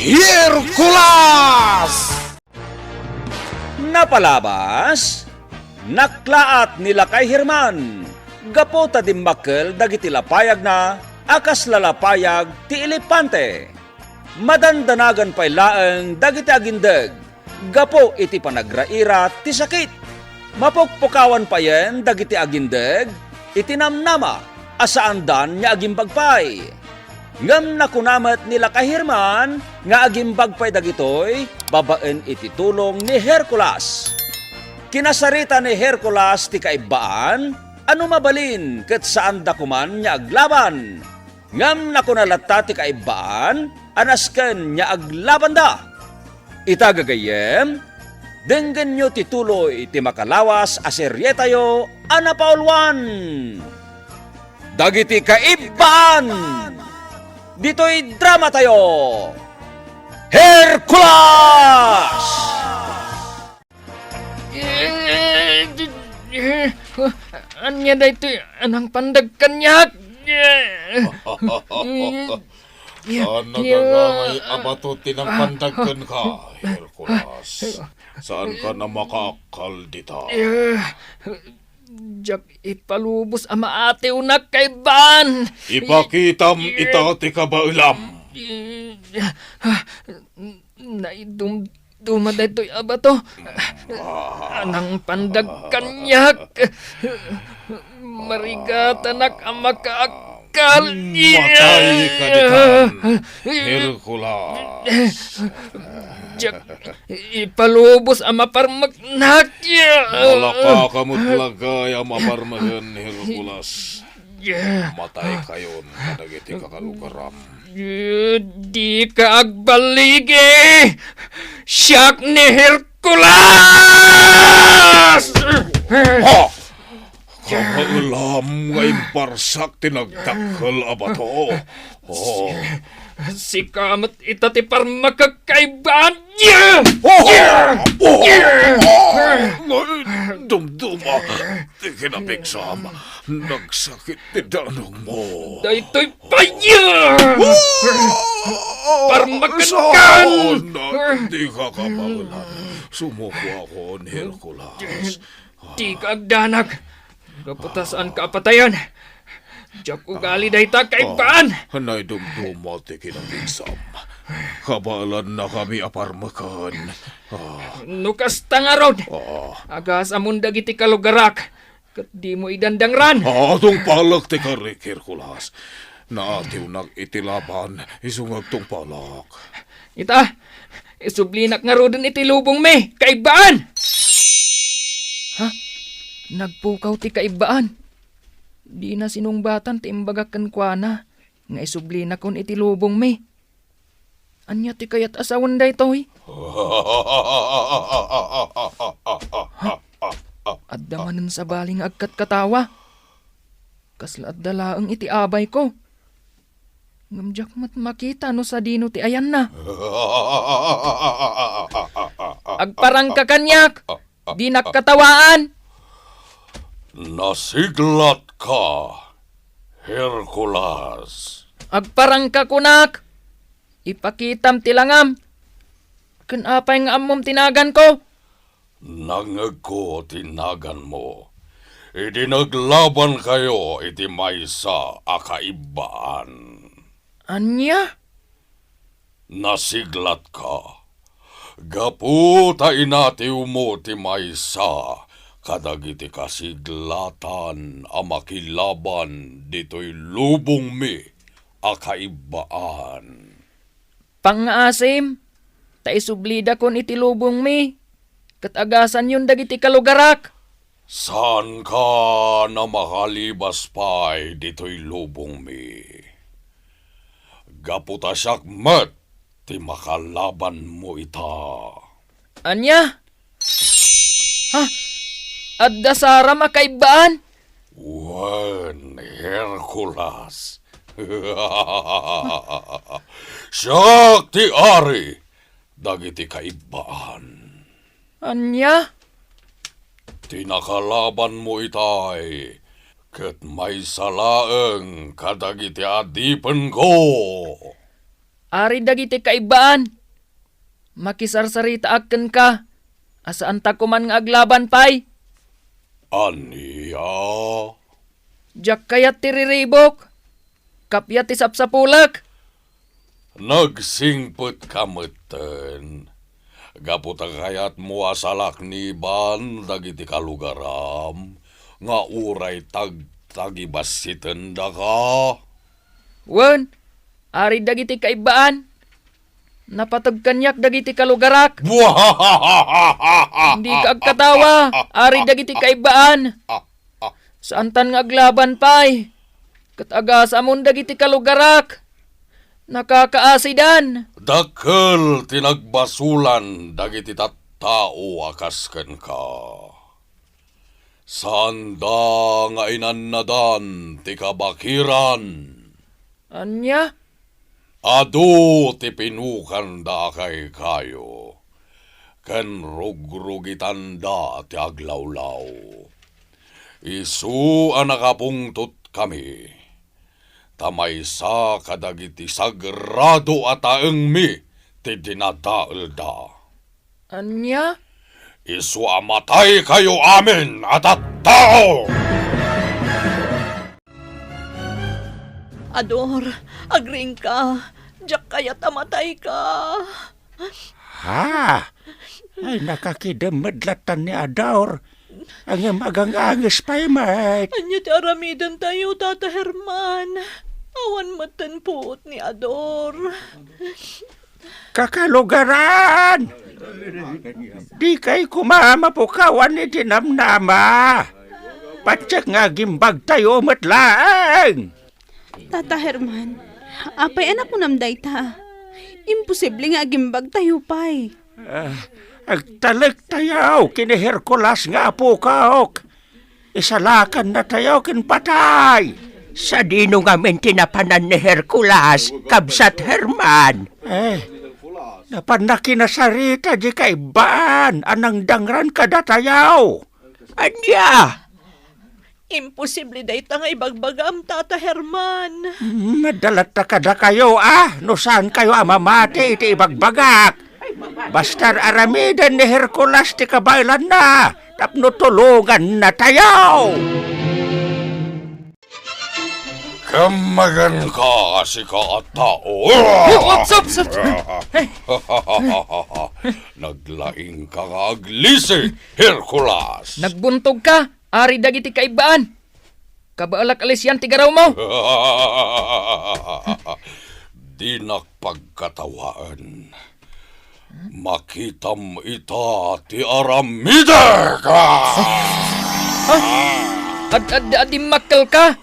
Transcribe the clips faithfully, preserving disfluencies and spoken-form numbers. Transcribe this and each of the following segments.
Hercules! Napalabas, naklaat ni Lakay Herman gapu ta dimmakkel dagiti lapayagna a kas lalapayag ti elepante. Madandanagan pay laeng dagiti agindeg gapu iti panagraira ti sakit. Mapukpukawan payen dagiti agindeg iti namnama a saandan nga agimbag pay. Ngem nakuna met ni Lakay Herman nga agimbag pay dagitoy babaen iti tulong ni Hercules. Kinasarita ni Hercules ti kaibbaan a no mabalin ket saanda koman nga aglaban. Ngem nakuna latta ti kaibbaan a nasken nga aglabanda. Ita gagayyem, denggenyo ti tuloy ti makalawas a serietayo a napauluan. Dagiti kaibbaan, ditoy dramatayo, Hercules! Eh, di-, eh, ania daytoy a nangpandag kaniak? Eh, eh, Saan nagagangay a bato ti nangpandag kenka, Hercules? Saanka a makaakkal dita? Eh, diak ipalubos a maatiwnak, kaibbaan. Ipakitam ita ti kabaelam. Eh, naidum-, Duma daytoy a bato. Anang pandag kaniak. Marigatanak a makaakkal. Matay ka ditan, Hercules. Diak ipalubos a maparmeknak. Malakaka met laggay a maparmeken, Hercules. Matay kayon kadagiti kakalugaram. Eh, dika agballigi! Siak ni Hercules! Ha! Kabaelam nga imparsak ti nagdakkel a bato. Oh. Sika met ita ti parmekek, kaibbaan. Oh! Oh! Oh! Dumduma ti kinapigsam. Nagsakit ti danogmo. Daytoy pay! Oh! Parmekenkan! Saan? Dika kabaelan. Sumukoakon, Hercules. Dika agdanag. Gapu ta saanka a patayen. Diak ugali dayta, kaibbaan. Ah, naidumduma ti kinapigsam. Kabaelannakami a parmeken. Ah. No kasta ngarud, ah, agasamon dagiti kalugarak, ket dimo idandangran. Ah, tungpalek ti karik, Hercules. Naatiwnak iti laban, isu nga agtungpalak. Ita, isublinak ngaruden iti lubongmi, kaibbaan! Ha? Nagpukaw ti kaibbaan. Dina sinungbatan ti imbagak kenkuana nga isublinakon iti lubongmi. Ania ti kayat a sawen daytoy? Ha? Adda manen sabali nga agkatkatawa. Kasla adda laeng iti abayko. Ngem diak met makita no sadino ti ayanna. Agparangka kaniak. Dinak katawaan. Nasiglatka, Hercules. Agparangka kunak. Ipakitam ti langam. Ken apay nga ammom ti naganko? Nangngegko ti naganmo idi naglabankayo iti maysa a kaibbaan. Ania? Nasiglatka. Gapu ta inatiwmo ti maysa kadagiti kasiglatan a makilaban ditoy lubongmi a kaibbaan. Pangngaasim, ta isublidakon iti lubongmi, ket agasanyon dagiti kalugarak. Saanka a makalibas pay ditoy lubongmi, gapu ta siak met ti makalabanmo ita. Ania? Ha? Adda saram a kaibbaan? Wen, Hercules. Siak ti ari dagiti kaibbaan. Ania? Ti nakalabanmo itay ket maysa laeng kadagiti adipenko. Ari dagiti kaibbaan, Makisarsaritaak kenka, a saanta koman nga aglaban pay. Ania? Diak kayat ti riribuk. Kappia ti sapsapulek. Nagsingpetka metten. Gapu ta kayatmo a salakniban dagiti kalugaram nga uray tagtagibassitendaka? Wen, ari dagiti kaibbaan, napateg kaniak dagiti kalugarak. Dika agkatawa, ari dagiti kaibbaan. Saantan nga aglaban pay. Ket agasamon dagiti kalugarak. Nakakaasidan. Dakkel ti nagbasolan dagiti tattao a kas kenka. Saanda nga inannadan ti kabakiran. Ania? Adu ti pinukanda a kaykayo, ken rugrugitanda ti aglawlaw. Isu a nakapungtotkami, ta maysa kadagiti sagrado a taengmi ti dinadaelda. Ania? Isu a mataykayo amin a tattao! Ador, agriingka. Diak kayat a matayka. Ha? Ay, nakakidem met lattan ni Ador. Ngem agang-anges pay met. Ania ti aramidentayo, Tata Herman? Awan metten puot ni Ador. Kakalugaran! Dikay koma mapukawan iti namnama. Patiek nga agimbagtayo met laeng. Tata Herman, apay a nakunam dayta? Imposible nga agimbagtayo pay. Ah, agtalektayo ken ni Hercules nga apokok. Isalakannatayo ken patay. Sadino ngamin ti napanan ni Hercules, kabsat Herman? Eh, napanna kinasarita di kaibbaan a nangdangran kadatayo. Ania? Imposible dayta nga ibagbagam, Tata Herman. Madalatta kadakayo, a, no saankayo a mamati iti ibagbagak. Basta aramiden ni Hercules ti kabaelanna tapno tulongannatayo. Kammaganka, sika a tao. Oh, ups, ups, ups. Naglaingka nga aglisi, Hercules. Nagbuntogka, ari dagiti kaibbaan. Kabaelak a lisian ti garawmo. Dinak pagkatawaen. Makitam ita ti aramidek! Ah! Ad-, ad-, dimmakkelka?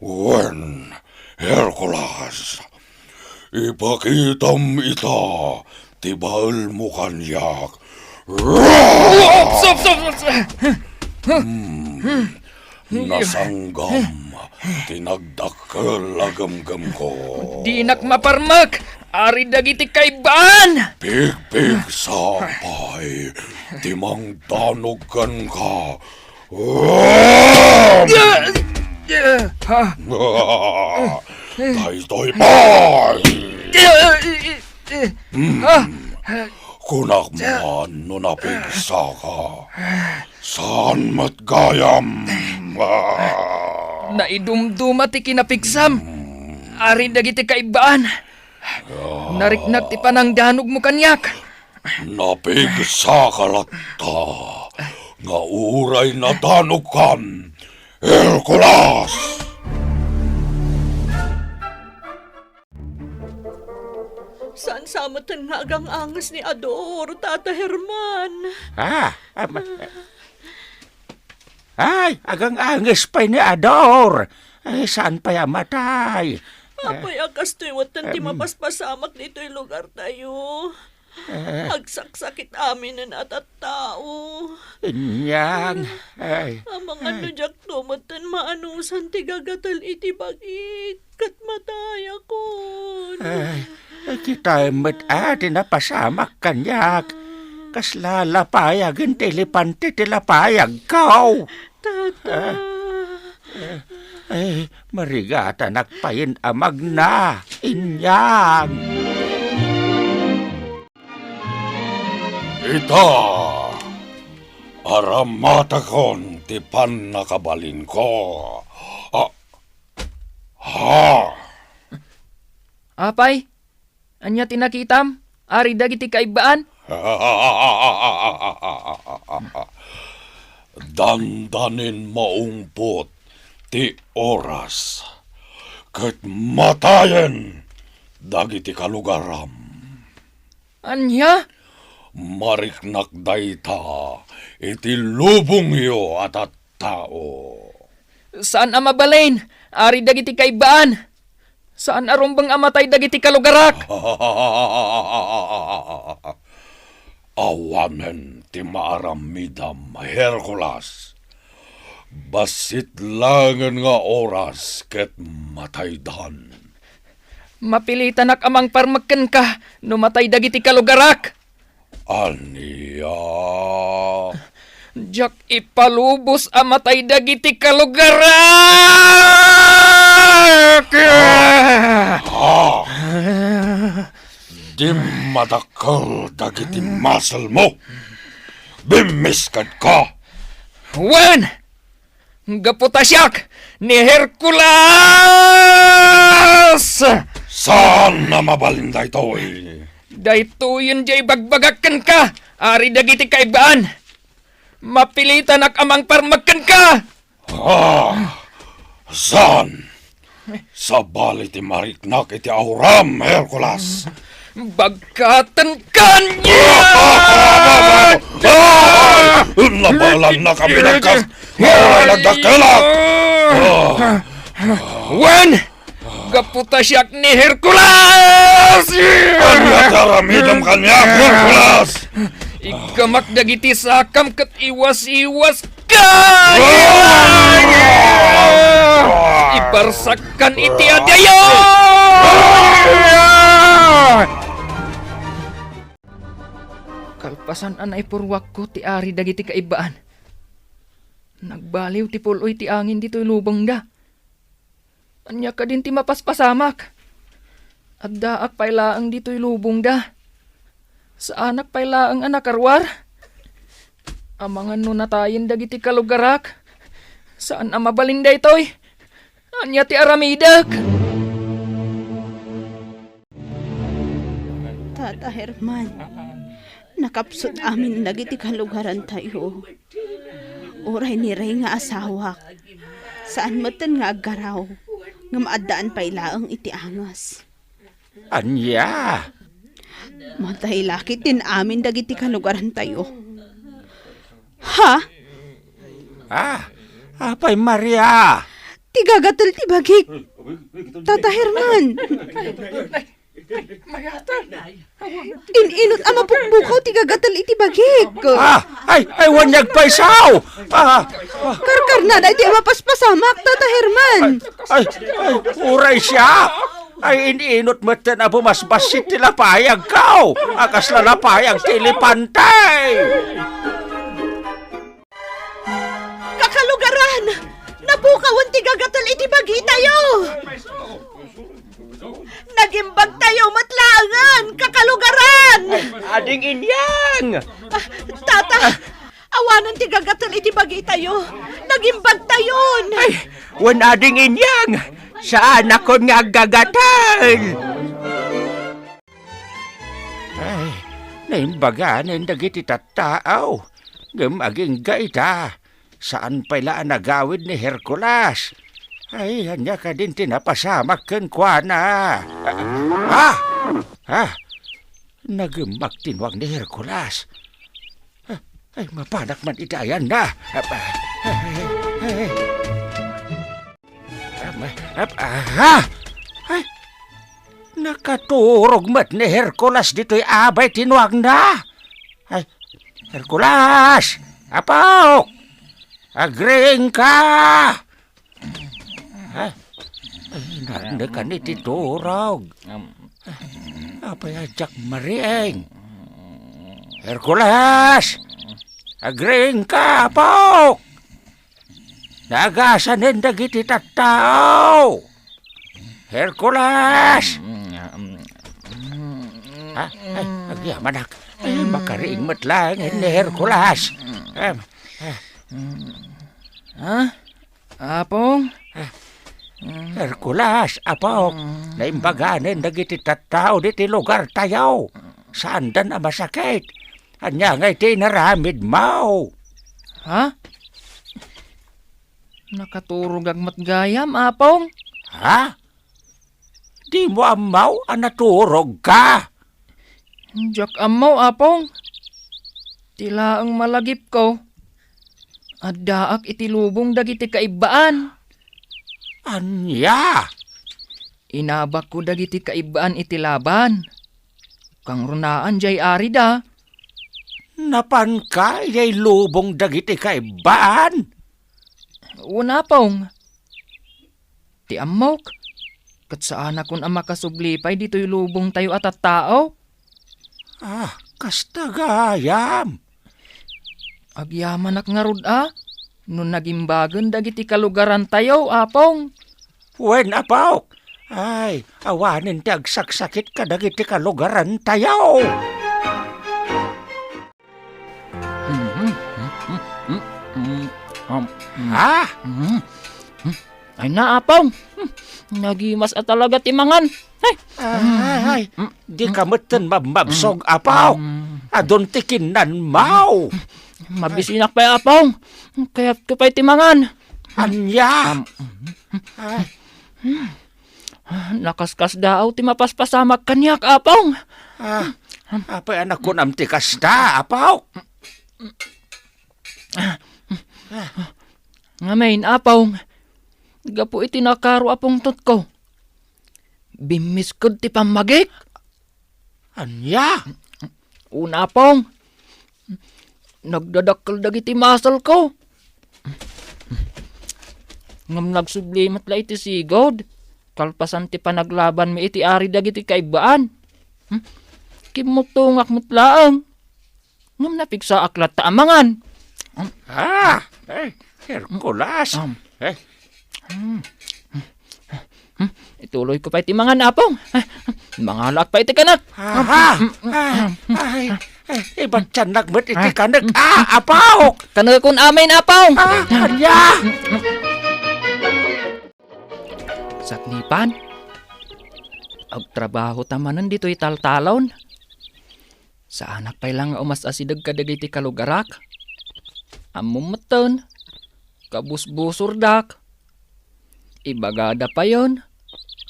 Wen, Hercules, ipakitam ita ti baelmo kaniak. Ups, ups, ups, ups. Hmm. Nasanggam ti nagdakkel a gemgemko. Dinak maparmek, ari dagiti kaibbaan. Pigpigsa pay ti mangdanog kenka. Daytoy pay! Hmm. Kunak man no napigsaka. Saan met gayam? Naidumduma ti kinapigsam. Ari dagiti kaibbaan. Nariknak ti panangdanogmo kaniak. Napigsaka latta nga uray nadanogkam, Hercules! Saan sa metten nga agang-anges ni Ador, Tata Herman? Ah, am-, ay, agang-anges pay ni Ador. Ay, saan pay a matay? Apay a kastoy wetten ti mapaspasamak ditoy lugartayo? Agsaksakit aminen a tattao. Inyang, ay. Amangan no diakto metten maanusan ti gagatel iti bagik, ket matayakon. Ay, kitaem met a ti napasamak kaniak. Kasla lapayagen ti elepante ti lapayagko. Tata. Ay, marigatanak payen a magna, inyang. Ita, aramatekon ti pannakabalinko. Ah, ha? Apay, ania ti nakitam, ari dagiti kaibbaan? Dandanin maungpot ti oras, ket matayen dagiti kalugaram. Ania? Mariknak dayta iti lubongyo a tattao. Saan a mabalin, ari dagiti kaibbaan. Saan a rumbeng a matay dagiti kalugarak. Awanen ti maaramidam, Hercules. Bassit laengen nga oras ket mataydan. Mapilitanak a mangparmek kenka no matay dagiti kalugarak. Ania? Diak ipalubos a matay dagiti kalugarak! Ah! Ah! Dimmadakkel dagiti muscle mo! Bimmiskadka! Wen! Gapu ta siak ni Hercules! Saan a mabalin daytoy? Daytoyen diay ibagbagak kenka, ari dagiti kaibbaan. Mapilitanak a mangparmek kenka! Ah, saan? Sabali ti mariknak iti auram, Hercules. Bagkaten kaniak! Ay! Nabalannak a binagkas! Mauray nagdakkelak! Ah! Wen! Gapu ta siak ni Hercules! Ania ti aramidem kaniak, Hercules? Iggamak dagiti sakam ket iwas-iwas ka! Ah! Ibarsakkan iti adayo! Kalpasan a naipurruakko ti ari dagiti kaibbaan, nagbaliw ti pul-oy ti angin ditoy lubongda. Ania kadin ti mapaspasamak? Addaak pay laeng ditoy lubongda. Saanak pay laeng a nakaruar. Amangan no natayen dagiti kalugarak. Saan a mabalin daytoy. Ania ti aramidek? Tata Herman, nakapsut amin dagiti kalugarantayo. Uray ni Rey nga asawak, saan metten nga aggaraw, ngem addaan pay laeng iti anges. Ania? Matay la ketdin amin dagiti kalugarantayo. Ha? Ah, apay, Maria? Ti gagatel ti bagik. Tata Herman. In-inut a mapukpukaw ti gagatel iti bagik. Ah, ay, ay, wen nga agpayso. Ah, ah. Karkarna daytoy a mapaspasamak, Tata Herman. Ay, ay, uray siak. Ay, in-inut metten a bumasbassit ti lapayagko. A kasla lapayag ti elepante. Kakalugaran! Napukawen ti gagatel iti bagitayo! Nagimbagtayo met laengen, kakalugaran! Ading Inyang! Ah, tata, awanen ti gagatel iti bagitayo. Nagimbagtayon! Ay, wen Ading Inyang! Saanakon nga aggagatel! Ay, naimbaganen dagiti tattao. Ngem agingga ita, saan pay la a nagawid ni Hercules. Ay, ania kadin ti napasamak kenkuana? Ah! Ah! Nagemmak ti nuang ni Hercules. Ah, ay, mapanak man iti ayanna. Ah, ah, ah, ah. Ap-, ap-, aha! Ay, nakaturog met ni Hercules ditoy abay ti nuangna. Ay, Hercules! Apok! Agriingka! Ay, ay, narnekan iti turog. Apay a diak mariing? Hercules! Agriingka, apok! Naagasanen dagiti tattao! Hercules! Ay, agyamanak. Ay, makariing met laeng ni Hercules. Em, Ha? Apong? Hercules, apok, naimbaganen dagiti tattao diti lugartayo. Saandan a masakit. Ania ngay ti inaramidmo? Ha? Nakaturogak met gayam, Apong. Ha? Dimo ammo a naturogka? Diak ammo, Apong. Ti laeng malagipko, addaak iti lubong dagiti kaibbaan. Ania? Inabakko dagiti kaibbaan iti laban. Kangrunaan diay arida. Napanka idiay lubong dagiti kaibbaan? Wen, Apong. Ti ammok, ket saanakon a makasubli pay ditoy lubongtayo a tattao. Ah, kasta gayam. Agyamanak ngarud a, no nagimbagen dagiti kalugarantayo, Apong. Wen, apok. Ay, awanen ti agsaksakit kadagiti kalugarantayo. Ha? Ay, naapong. Nagimas a talaga ti mangan. Ay. Ay, ay, ay. Di ka metten mabmabsog, apaw. Adun ti kinnanmaw. Mabisinak pay, apong. Kayatko pay ti mangan. Ania? Ay. Nakaskasdaaw ti mapaspasamak kaniak, apong. Ah, apay a nakunam ti kasta, apaw? Ngamin, apong, gapu iti nakaro a pungtotko, bimmisked ti pammagik. Ania? Una, apong, nagdadakkel dagiti maselko. Ngem nagsubli met la iti sigud, kalpasan ti panaglabanmi iti ari dagiti kaibbaan. Kimmuttungak met laeng. Ngem napigsaak latta a mangan. Ah, eh, Hercules. Am. Eh. Hmm. Ituloyko pay ti mangan, apong. Mangalaak pay ti kanek. Aha. Ay, ay, ay, ibatyannak met iti kanek. Ah, apok. Kanekon amin, apong. Ah, ania? Satnipan, agtrabaho ta manen ditoy taltalon. Saanak pay la nga umas-asideg kadagiti kalugarak. Ammom metten, kabusbusordak. Ibagada payen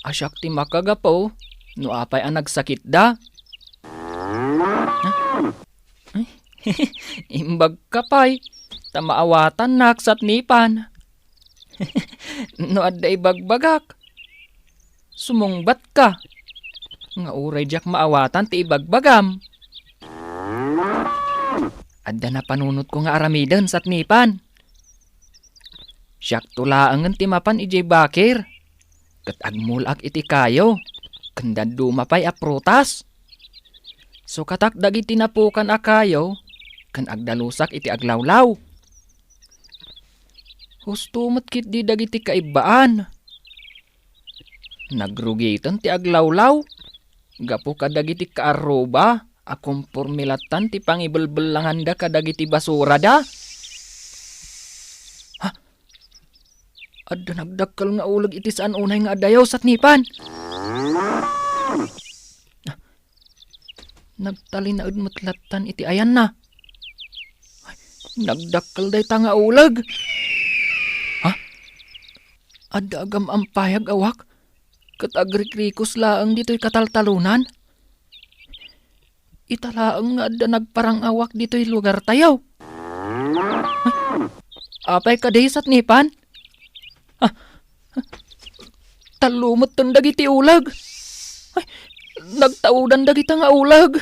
a siak ti makagapu no apay a nagsakitda. Imbagka pay, ta maawatannak, Satnipan. No adda ibagbagak, sumungbatka nga uray diak maawatan ti ibagbagam. Adda napanunotko nga aramiden, Satnipan. Siakto laengen ti mapan idiay bakir, ket agmul-ak iti kayo, ken dadduma pay a prutas. Sukatak dagiti napukan a kayo, ken agdalusak iti aglawlaw. Husto met ketdi dagiti kaibbaan. Nagrugiten ti aglawlaw gapu kadagiti kaarruba a komporme lattan ti pangibelbellanganda kadagiti basurada. Ha? Adda nagdakkel nga uleg iti saan unay nga adayo, Satnipan. Nagtalinaed met lattan iti ayanna. Ay, nagdakkel dayta nga uleg. Ha? Adda agam-ampayag a wak, ket agrikrikos laeng ditoy kataltalonan. Ita laeng nga adda nagparang a wak ditoy lugartayo. Ay, apay kadi, Satnipan? Ah, tallo metten dagiti uleg. Ay, nagtaudan dagita nga uleg.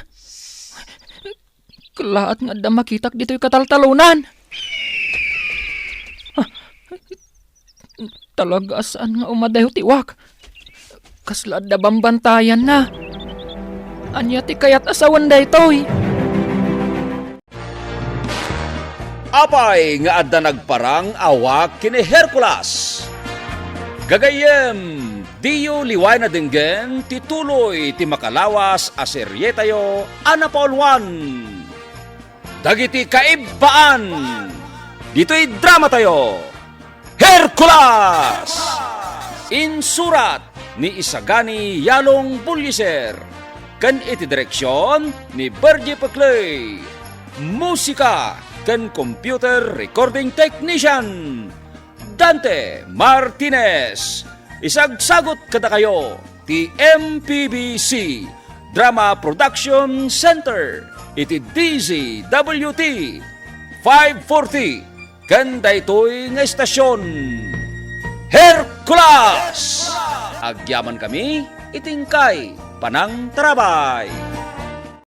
Kellaat nga adda makitak ditoy kataltalonan. Ah, talaga a saan nga umadayo ti wak. Kasla adda bambantayanna. Ania ti kayat a sawen daytoy? Apay nga adda nagparang a wak ken ni Hercules? Gagayyem, Diyo liwayan a denggen ti tuloy ti makalawas a serietayo a napauluan dagiti kaibbaan ditoy dramatayo, Hercules! Insurat ni Isagani Yalong Buliser ken iti direksion ni Bergie Peclay. Musika ken computer recording technician, Dante Martinez. Isagsagut kadakayo ti M P B C Drama Production Center iti D Z W T five forty ken daytoy nga estasion. Hercules! Agyaman kami iti inkay panangtarabay.